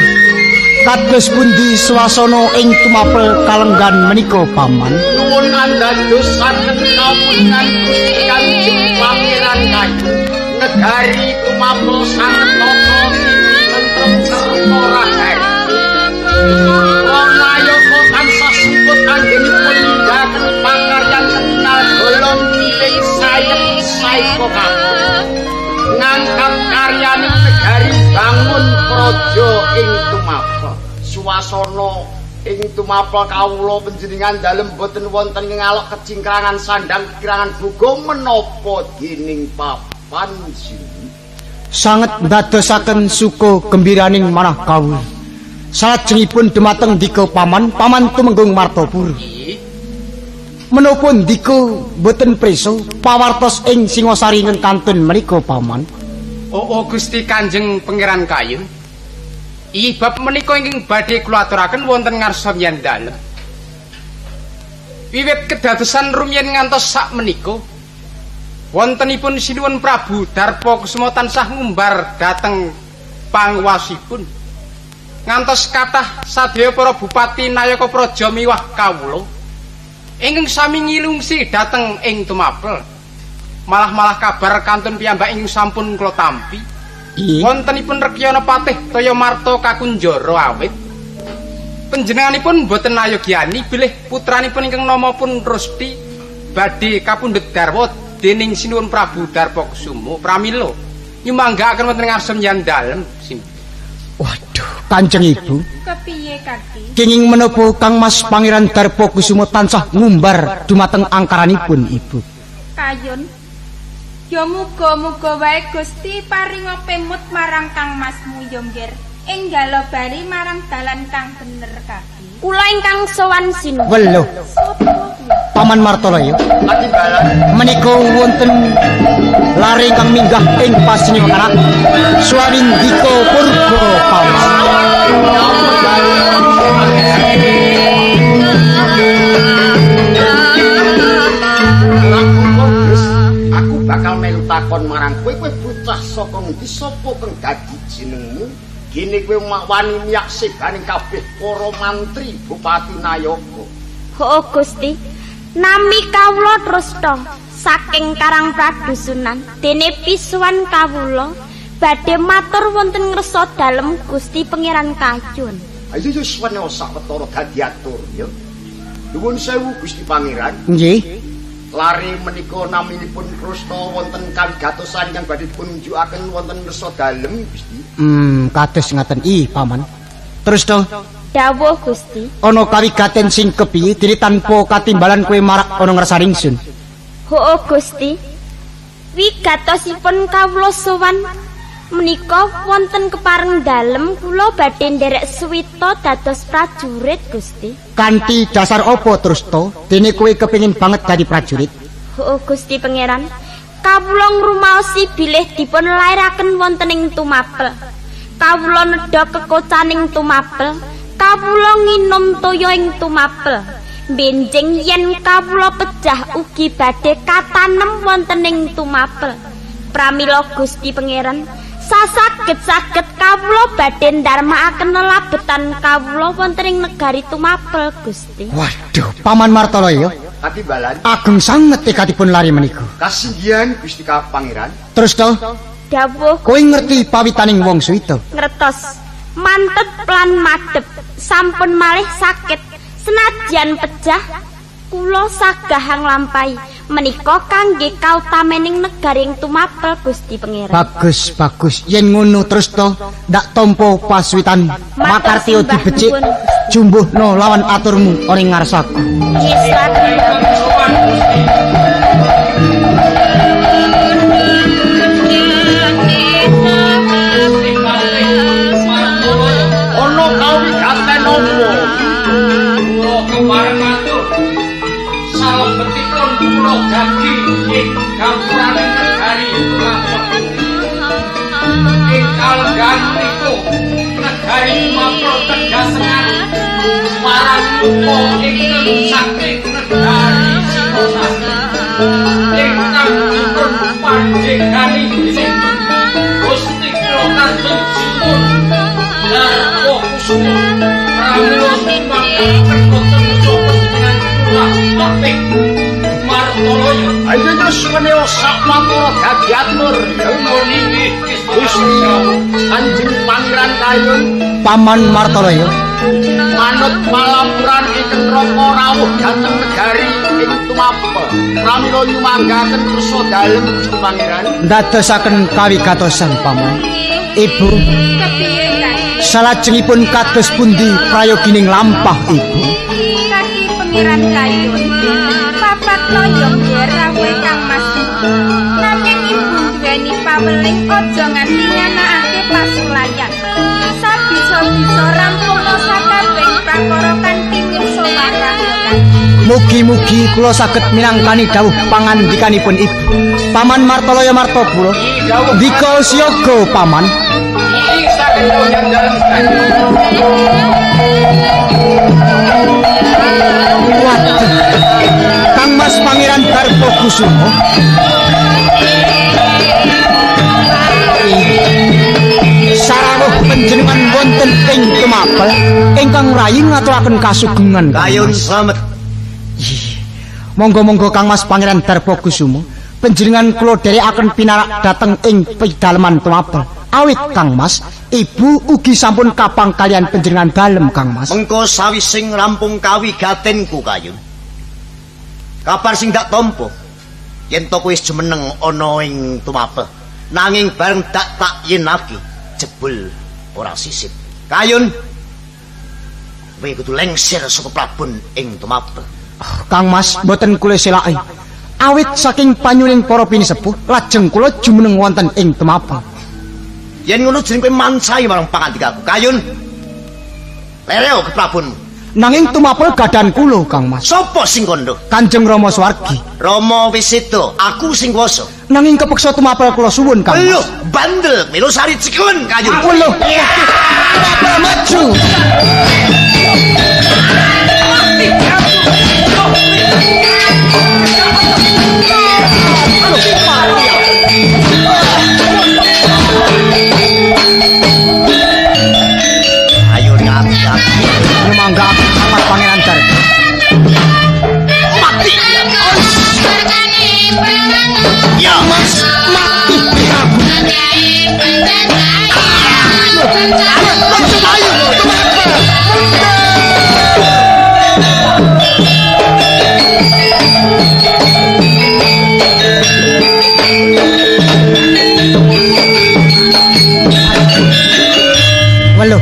Kados pundi swasana ing Tumapel kalenggan menika Paman? Nuwun andadosaken kawuningan Gusti Kanjeng Pangeran Kayun. Negari Tumapel sanget tata tentrem kerta raharja. Nayaka tansah siput anggenipun nindakaken pakaryan ketingal golong kiling sayep saeka kabeh. Ngangkat karyaning negari bangun praja ing Tumapel. Suasana ing Tumapel kawula panjenengan dalem boten wonten ngalok kecingkrangan sandang kekirangan boga menapa dening papan sini. Sanget ndadosaken suka gembiraning manah kawula. Salajengipun dumateng ndika Paman, Paman Tumenggung Martapura. Menapa ndika boten prisa pawartos ing Singasari ingkang kantun menika Paman? Oh, Gusti Kanjeng Pangeran Kayun. Iyi bab menika ingkang badhe kula aturaken wonten ngarsa yen dalem. Wiwit kedadosan rumiyin ngantos sak menika wontenipun Sinuwun Prabu Darpa Kusuma tansah ngumbar dhateng panguwasipun. Ngantos kathah sadaya para bupati nayaka praja miwah kawula ingkang sami ngilungsi dhateng ing Tumapel. Malah-malah kabar kantun piyambak ingkang sampun kula tampi. Wontenipun Rekyana Patih Toyamarta kakunjara awit. Panjenenganipun boten ayogyani bilih putranipun ingkang nama pun Rusti badhe kapundhut garwa dening Sinuwun Prabu Darpakusuma pramila nyumanggaaken wonten ngarsa yen dalem. Waduh, Kanjeng Ibu. Kepiye Kaki? Kenging menapa Kang Mas Pangeran Darpakusuma tansah ngumbar dumateng angkaranipun Ibu? Kayun. Ya muga-muga wae Gusti paringa pemut marang Kang Masmu ya nggir. Enggalo bali marang dalan kang bener Kaki. Kula ingkang sowan sinuwun. Weluh. Paman Martoloyo. Menika wonten lare ingkang minggah ing pasinengkaran Swawindika Purba Paman. Aku bakal melu takon marang kowe, kowe bocah saka ngendi, sapa kang dadi jenengmu? Gene kowe wani miyak sebaning kabeh para mantri Bupati Nayaka. Oh Gusti, nami kawula Trusta saking Karang Pradusunan. Dene pisuwan kawula badhe matur wonten ngresa dalem Gusti Pangeran Kayun. Ayo yo suwane sawetara dadi atur ya. Nuwun sewu Gusti Pangeran. Nggih. Lare menika naminipun Trusta wonten kawigatosan ingkang badhe dipununjukaken wonten ngresa dalem Gusti. Kados ngaten i Paman. Trusta. Dawuh Gusti. Ana kawigaten sing kepiye dene tanpa katimbalan kowe marak ana ngrasani ingsun? Hoo Gusti. Wigatosipun kawula sowan menika wonten kepareng dalem kula badhe nderek suwita dados prajurit Gusti. Kanthi dasar apa Trusta dene kowe kepengin banget dadi prajurit? Hoo Gusti Pangeran, kawula ngrumaosi bilih dipun lairaken wonten ing Tumapel. Kawula nedha kekocaning Tumapel, kawula nginum toya ing Tumapel. Benjing yen kawula pejah ugi badhe katanem wonten ing Tumapel. Pramila Gusti Pangeran, sasaget-saget kawula badhe ndarmakaken lelabetan kawula wonten ing negari Tumapel Gusti. Waduh, Paman Martoloyo. Katimbalan. Ageng sanget tekadipun lari menika. Kasinggihan Gusti Pangeran. Terus to? Dawuh. Kowe ngerti pawitaning wong suwita? Ngertos. Mantep lan madhep, sampun malih sakit. Senajan pejah kula sagah nglampahi menika kangge kautamening negari ing Tumapel Gusti Pangeran. Bagus, bagus. Yen ngono terus to ndak tampa paswitan makartya dibecik jumbuhno lawan aturmu ora ngarsaku. Ana kawigaten apa? Kula kepareng matur. Salebetipun kula dadi ing gampuraning negari Tumapel. Ing kalenggahan menika negari Tumapel kedasengan marang lupa ingkang saking negari Singosari. Ingkang dipun pandhegani dening Gusti kula Kanjeng Sinuwun Darpakusuma. Pramila sumangga boten panjenengan kula Patih Martoloyo. Ayo yo suwene sawetara dadi atur. Gusti Kanjeng Pangeran Kayun. Paman Martoloyo. Manut palapuran ingkang Rama rawuh dhateng negari ing Tumapel. Pramila nyumanggaken kersa dalem Gusti Pangeran. Ndadosaken kawigatosan Paman. Ibu, kepiye Kaki? Salajengipun kados pundi prayogining lampah Ibu? Kaki Pangeran Kayun, papat loyo nggih rawuhe Kang Mas. Nanging ibu duweni paweling aja nganti nganakake pasulayan. Sabisa-bisa rampung sakabeh prakara kanthi musyawarah. Mugi-mugi kula saged minangkani dawuh pangandikanipun Ibu. Paman Martoloyo Martopuro, ndika siaga Paman. Saged dawuh dalem. Waduh. Kang Mas Pangeran Darpakusuma. Sarana Rawuh panjenengan wonten ing Tumapel ingkang rayi ngaturaken kasugengan. Kayun slamet. Monggo-monggo Kang Mas Pangeran Darpa Kusuma, panjenengan kula dherekaken pinarak dhateng ing pidaleman Tumapel. Awit Kang Mas, ibu ugi sampun kapang kalian panjenengan dalem Kang Mas. Mengko sawising rampung kawigatenku Kayun. Kabar sing dak tampa yen to kowe wis jumeneng ana ing Tumapel, nanging bareng dak tak yenake jebul ora sisip. Kayun, kowe kudu lengser saka prabon ing Tumapel. Kang Mas, mboten kula selake. Awit saking panyuning para pinisepuh lajeng kula jumeneng wonten ing Tumapel. Yen ngono jeneng kowe mancai marang pangandikaku. Kayun, lereo ke prabonmu. Nanging Tumapel gadhahan kula, Kang Mas. Sopo sing kandha? Kanjeng Rama Swargi. Rama wis seda, aku sing kuwasa. Nanging kepeksa Tumapel kula suwun, Kang Mas. Lho, bandel, melu sari ciklen Kayun. Lho, Tumapel maju. Ayo ngap-ngap. Mangga Mas Pangeran Darpa. Mati. Ya Mas, mati. Ayo, Welo,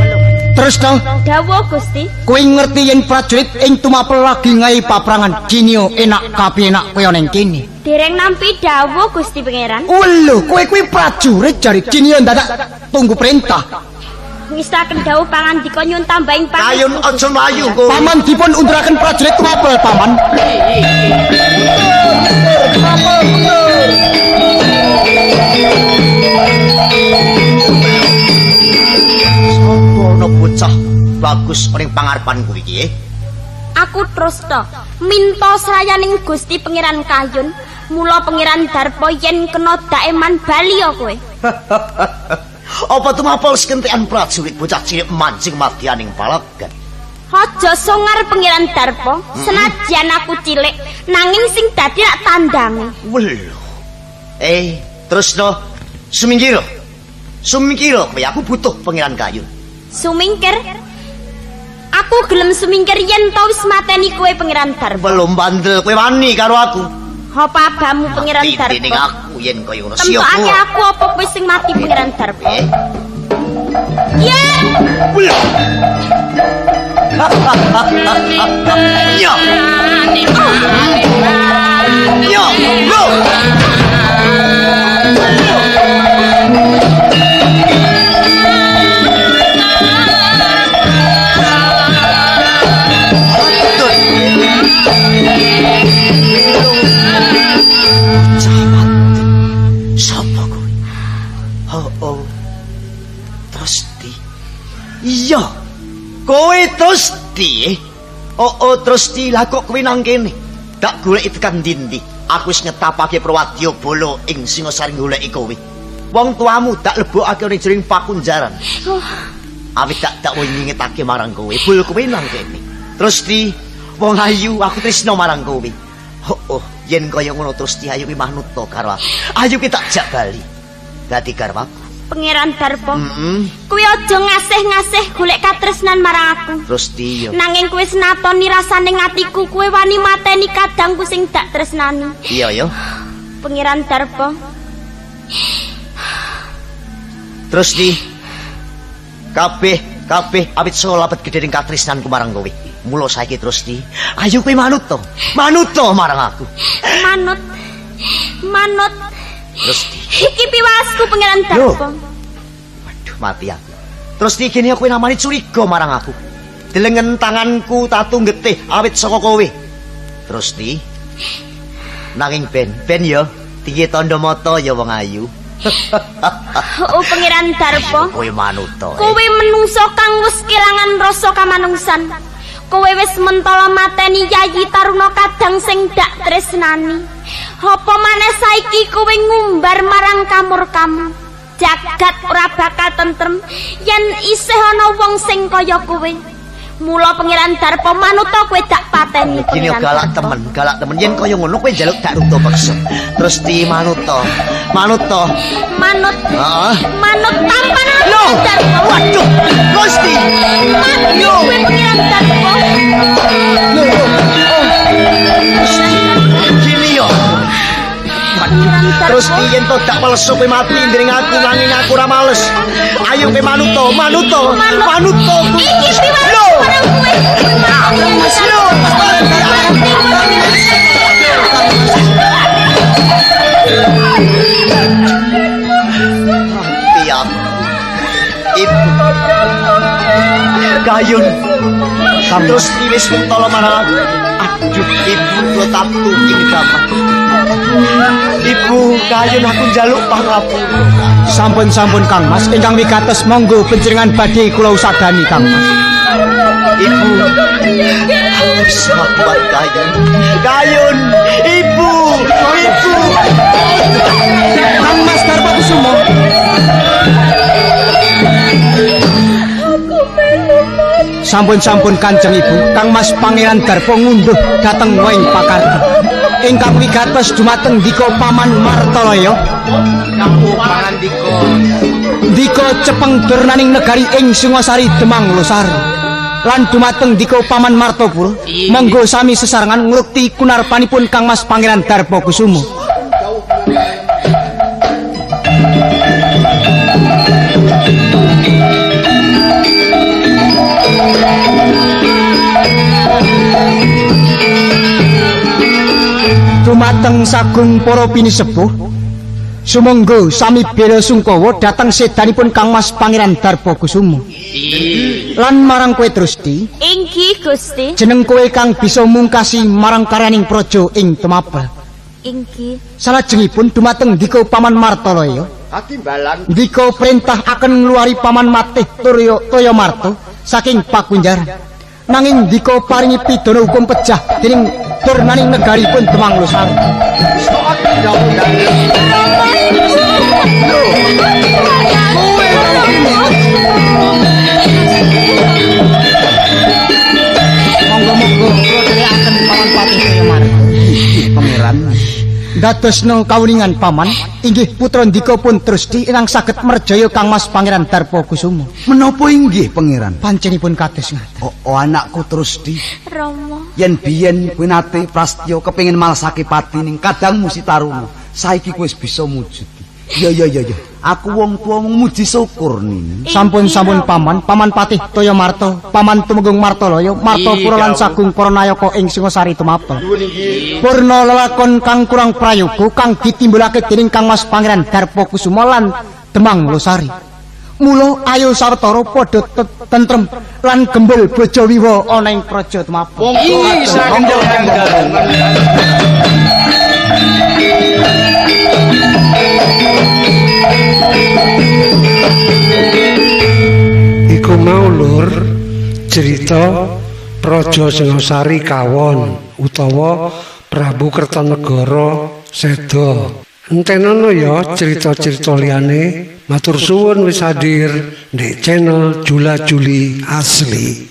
terus to? Dawuh Gusti. Kowe ngerti yen prajurit ing Tumapel lagi ngae paprangan Jinio enak kapi enak kowe ning kene. Dereng nampi dawuh Gusti Pangeran. Lho, kowe kuwi prajurit jare Jinio ndadak tunggu perintah. Ngestaken dawuh pangandika nyun tambahing pangestu. Kayun aja mlayu kowe. Paman dipun unduraken prajurit Tumapel, Paman. Tumapel mundur. Sopo ana bocah bagus ning pangarepanku iki? Aku Trusta minta srayaning Gusti Pangeran Kayun, mula Pangeran Darpa yen kena daeman bali ya kowe. Apa Tumapel sekentekan prajurit bocah cilik mancing madyaning palagan? Aja songar Pangeran Darpa, senajan aku cilik nanging sing dadi rak tandange. Welo. Terusno sumingkir. Sumingkir kowe, aku butuh Pangeran Kayun. Sumingkir? Aku gelem sumingkir yen to wis mateni kowe Pangeran Darpa. Belum bandel kowe wani karo aku. Apa abamu Pangeran Darpa? Ning aku yen kaya ngono siapa? Temtokake aku apa kowe sing mati Pangeran Darpa? Ya. Yo. Yo, go. Sapa kowe? Oh, Trusti. Iya. Kowe Trusti. Oh, Trusti, lah kok kowe nang kene? Tak goleki tekan ndi-ndi. Aku wis ngetapake Prawadya Bala ing Singasari goleki kowe. Wong tuamu tak lebokake ning jroning pakunjaran. Awit tak wingingetake marang kowe, bul kowe nang kene. Trusti, wong ayu, aku tresno marang kowe. Oh, yen kaya ngono Trusti, ayo ki manut to karo aku. Ayo ki tak jak bali. Dadi garwaku. Pangeran Darpa. Kowe aja ngasih-ngasih golek katresnan marang aku. Trusti yo. Nanging kowe senatoni rasane atiku, kowe wani mateni kadangku sing dak tresnani. Iya yo. Pangeran Darpa. Trusti. Kabeh kabeh awit salabet gedhe ning katresnanku marang kowe. Mula saiki Trusti, ayo kowe manut to. Manut to marang aku. Manut. Manut. Trusti. Iki piwasku Pangeran Darpa. Waduh, mati aku. Trusti gene kowe namane curiga marang aku. Delengen tanganku tatu getih awit saka kowe. Trusti. Nanging ben ya, piye tandha mata ya wong ayu. Oh Pangeran Darpa. Kowe manut to. Kowe menungso kang wis kelangan rasa kamanungsan. Kowe wis mentala mateni Yayi Taruna kadang sing dak tresnani. Apa maneh saiki kowe ngumbar marang kamur-kamu. Jagat ora bakal tentrem yen isih ana wong sing kaya kowe. Mula Pangeran Darpa manuta kowe dak pateni. Gini galak temen, galak temen. Yen kaya ngono kowe njaluk dak ruta peksa. Terus di manuta. Manuta. Manut. Heeh. Manut tampan Darpa. Waduh, Gusti. Yo kowe Pangeran Darpa. Lho. Oh. Gini yo. Terus yen to dak maleso kowe mati ndring aku nanging aku ora males. Ayo kowe manuta, manuta, manuta. Iki piwaro marang kowe. Mati aku. Ibu. Gayun. Terus wis mentolo marang aku. Aduh, ibu kula tatu ing gampang. Ibu, kayun aku njaluk pangapura. Sampun-sampun Kang Mas, ingkang wigatos monggo panjenengan badhe kula usadani Kang Mas. Ibu, aku wis kuat kayun. Kayun, ibu, ibu. Kang Mas Darpa Kusumo. Sampun-sampun Kanjeng Ibu, Kang Mas Pangeran Darpa ngunduh dhateng Waing Pakarti. Ingkang wigatos dumateng ndika Paman Martalaya. Pangandika. Ndika cepeng durnaning negari ing Singosari Demang Losari. Lan dumateng ndika Paman Martapura, monggo sami sesarengan ngrukti kunarpanipun Kang Mas Pangeran Darpa Kusumo. Dumateng sagung para pinisepuh, sumangga sami bela sungkawa dhateng sedanipun Kang Mas Pangeran Darpa Kusumo. Lan marang kowe Trusti, inggih Gusti. Jeneng kowe kang bisa mungkasi marang karyaning praja ing Tumapel. Inggih. Salajengipun dumateng ndika Paman Martalaya, katimbalan ndika perintah akan ngluwari Paman Matih Toya Marta saking pakunjaran. Nanging ndika paringi pidana hukum pejah dening durnaning negaripun Demang Losari. Monggo-monggo kula dherekaken Paman Patih Toya Marta. Pangeran. Dadosna kawuningan paman inggih putra ndika pun Trusti ingkang saged merjaya Kang Mas Pangeran Darpa Kusumo. Menapa inggih Pangeran? Pancenipun kados ngaten. Oh, anakku Trusti. Rama. Yen biyen kowe nate prastya kepengin malesake pati ning kadangmu si Taruna, saiki kowe wis bisa mujudi. Ya ya ya ya. Aku wong tuwa mung muji syukur nini. Sampun-sampun paman, Paman Patih Toya Marta, Paman Tumenggung Martalaya, Martapura lan sagung para nayaka ing Singosari Tumapel. Purna lelakon kang kurang prayoga kang ditimbulake dening Kang Mas Pangeran Darpa Kusuma lan Demang Losari. Mula ayo sawetara padha tentrem lan gembul bojo wiwa ana ing praja Tumapel. Monggo. Iku mau lur cerita Praja Singosari kawon utawa Prabu Kertanegara seda. Entenono ya cerita-cerita liyane. Matur suwun wis hadir di channel Jula Juli Asli.